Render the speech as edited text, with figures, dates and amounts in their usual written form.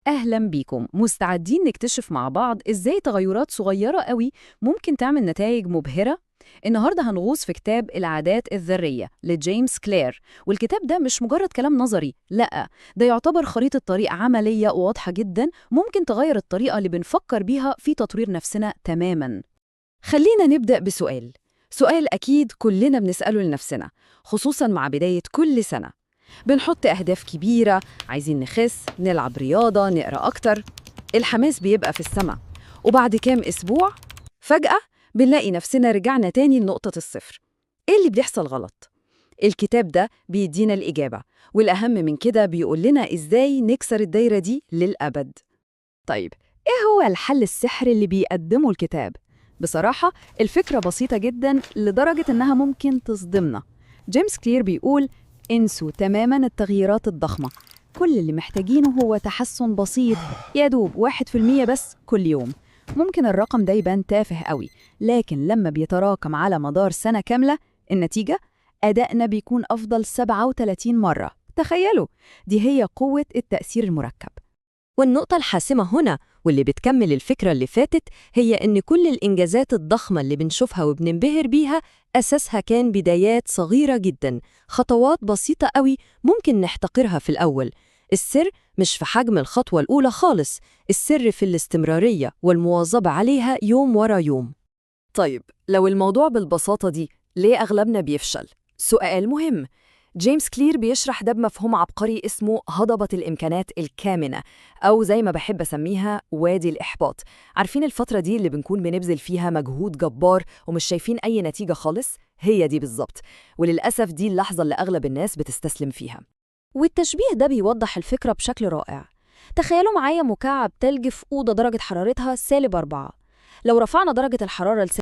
أهلا بيكم. مستعدين نكتشف مع بعض إزاي تغيرات صغيرة قوي ممكن تعمل نتائج مبهرة؟ النهاردة هنغوص في كتاب العادات الذرية لجيمس كلير، والكتاب ده مش مجرد كلام نظري، لأ، ده يعتبر خريطة طريق عملية وواضحة جدا ممكن تغير الطريقة اللي بنفكر بيها في تطوير نفسنا تماما. خلينا نبدأ بسؤال، سؤال أكيد كلنا بنسأله لنفسنا، خصوصا مع بداية كل سنة. بنحط أهداف كبيرة، عايزين نخس، نلعب رياضة، نقرأ أكتر. الحماس بيبقى في السما، وبعد كام أسبوع فجأة بنلاقي نفسنا رجعنا تاني لنقطة الصفر. إيه اللي بيحصل غلط؟ الكتاب ده بيدينا الإجابة، والأهم من كده بيقول لنا إزاي نكسر الدايرة دي للأبد. طيب، إيه هو الحل السحري اللي بيقدمه الكتاب؟ بصراحة الفكرة بسيطة جدا لدرجة إنها ممكن تصدمنا. جيمس كلير بيقول انسوا تماما التغييرات الضخمة، كل اللي محتاجينه هو تحسن بسيط يا دوب 1% بس كل يوم. ممكن الرقم ده يبان تافه قوي، لكن لما بيتراكم على مدار سنة كاملة النتيجة أدائنا بيكون أفضل 37 مرة. تخيلوا، دي هي قوة التأثير المركب. والنقطة الحاسمة هنا واللي بتكمل الفكرة اللي فاتت هي إن كل الإنجازات الضخمة اللي بنشوفها وبننبهر بيها أساسها كان بدايات صغيرة جدا، خطوات بسيطة قوي ممكن نحتقرها في الأول. السر مش في حجم الخطوة الأولى خالص، السر في الاستمرارية والمواظبة عليها يوم ورا يوم. طيب، لو الموضوع بالبساطة دي، ليه أغلبنا بيفشل؟ سؤال مهم. جيمس كلير بيشرح ده بمفهوم عبقري اسمه هضبة الإمكانات الكامنة، أو زي ما بحب أسميها وادي الإحباط. عارفين الفترة دي اللي بنكون بنبذل فيها مجهود جبار ومش شايفين أي نتيجة خالص؟ هي دي بالظبط، وللأسف دي اللحظة اللي أغلب الناس بتستسلم فيها. والتشبيه ده بيوضح الفكرة بشكل رائع. تخيلوا معايا مكعب تلج في أوضة درجة حرارتها -4. لو رفعنا درجة الحرارة